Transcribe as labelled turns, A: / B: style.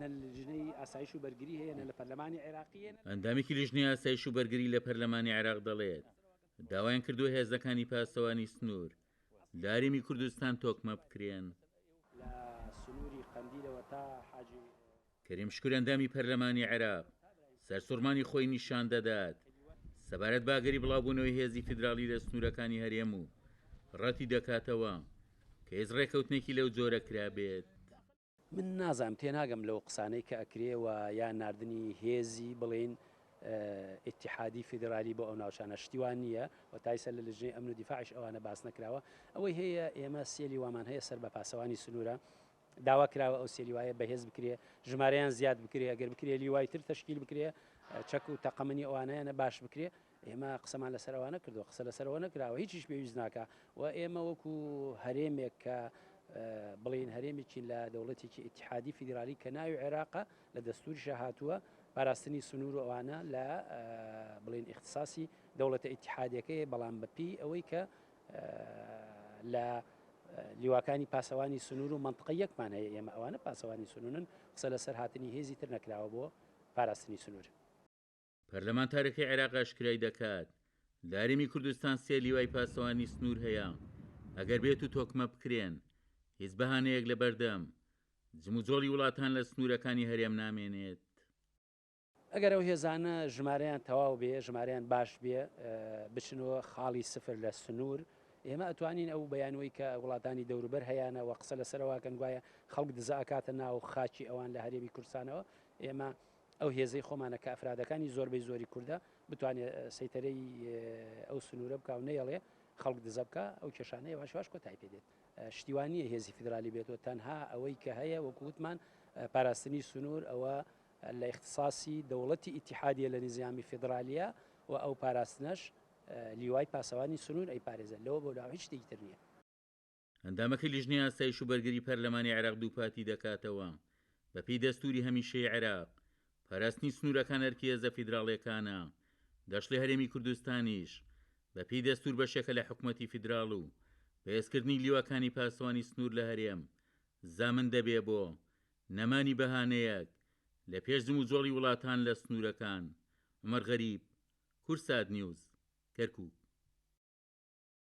A: نە لە لیژنەی ئاسایش و بەرگری هەیە، نە لە پەرلەمانی عێراقی هەیە.
B: ئەندامێکی لیژنەی ئاسایش و بەرگری لە پەرلەمانی عێراق دەڵێت، داوایان کردووە هێزەکانی پاسەوانی سنوور لە هەرێمی کوردستان تۆکمە بکرێن.
A: لە سنووری قەندیلەوە تا حاجی.
B: کەریم شکور ئەندامی پەرلەمانی عێراق سەرسوڕمانی خۆی نیشان دەدات سەبارەت بە ئەگەری بڵاوبوونەوەی هێزی فیدراڵی لە سنوورەکانی هەرێم و ڕەتی دەکاتەوە کە هیچ ڕێککەوتنێکی لەو جۆرە کرابێت.
A: من نازانم تێناگەم لەو قسانەی کە ئەکرێ و یا ناردنی هێزی بڵێین ئیتیحادی فیدرالی بۆ ئەو ناوچانە شتی وا نییە و تایسە لە لجنەی ئەمن و دیفاعیش ئەوانە باس نەکراوە ئەوەی هەیە ئێمە سێ لیوامان هەیە سەر بە پاسەوانی سنوورە داوا کراوە ئەو سێ لیوایە بەهێز بکرێ ژمارەیان زیاد بکرێ ئەگەر بکرێ لیوای تر تەشکیل بکرێ چەک و تەقەمەنی ئەوانەیانە باش بکرێ ئێمە قسەمان لەسەر ئەوانە کردووە، قسە لەسەر ئەوە نەکراوە، هیچیش پێویست ناکا و ئێمە وەکو هەرێمێک کە بڵێین هەرێمێکین لە دەوڵەتێکی ئیتیحادی فیدرالی کە ناوی عێراقە لە دەستوریشا هاتووە پاراستنی سنوور و ئەوانە لە بڵێین ئیختیساسی دەوڵەتە ئیتیحادیەکەیە بەڵام بەپێی ئەوەی کە لە لیواکانی پاسەوانی سنوور و مەنتقە یەکمان هەیە ئێمە ئەوانە پاسەوانی سنوورن قسە لەسەر هاتنی هێزی تر نەکراوە بۆ پاراستنی سنوور.
B: پەرلەمانتارەکەی عێراق ئاشکرای دەکات، لە هەرێمی کوردستان سێ لیوای پاسەوانی سنوور هەیە، ئەگەر بێت و تۆکمە بکرێن، هیچ بەهانەیەک لەبەردەم جموجۆڵی وڵاتان لە سنوورەکانی هەرێم نامێنێت.
A: ئەگەر ئەو هێزانە ژمارەیان تەواو بێ، ژمارەیان باش بێ، بچنەوە خاڵی سفر لە سنوور، ئێمە ئەتوانین ئەو بیانووەی کە وڵاتانی دەوروبەر هەیانە و قسە لەسەرەوە ئەکەن گوایە خەڵک دزە ئەکاتە ناو خاکی ئەوان لە هەرێمی کوردستانەوە، ئێمە ئەو هێزەی خۆمانە کە ئەفرادەکانی زۆربەی زۆری کوردە بتوانێ سەیتەرەی ئەو سنوورە بکا و نەیەڵێ خەڵک دزە بکا، ئەو کێشانە یەواش یەواش کۆتایی پێ دێت. شتی وا نییە هێزی فیدرالی بێتەوە، تەنها ئەوەی کە هەیە وەکو وتمان پاراستنی سنوور ئەوە لە ئیختیساسی دەوڵەتی ئیتیحادیە لە نیزامی فیدرالیە و ئەو پاراستنەش لیوای پاسەوانی سنوور ئەیپارێزێت، لەوە بەولاوە هیچ شتێکی تر نییە.
B: ئەندامەکەی لیژنەی ئاسایش و بەرگری پەرلەمانی عێراق دووپاتی دەکاتەوە، بەپێی دەستووری هەمیشەیی عێراق، پاراستنی سنوورەکان ئەرکی هێزە فیدراڵییەکانە، دەشڵێ هەرێمی کوردستانیش بەپێی دەستوور بەشێکە لە حکومەتی فیدراڵ و بەهێزکردنی لیواکانی پاسەوانی سنوور لە هەرێم زامن دەبێ بۆ نەمانی بەهانەیەک لە پێش جموجۆڵی وڵاتان لە سنوورەکان. عومەر غەریب، کوردسات نیوز، کەرکووک.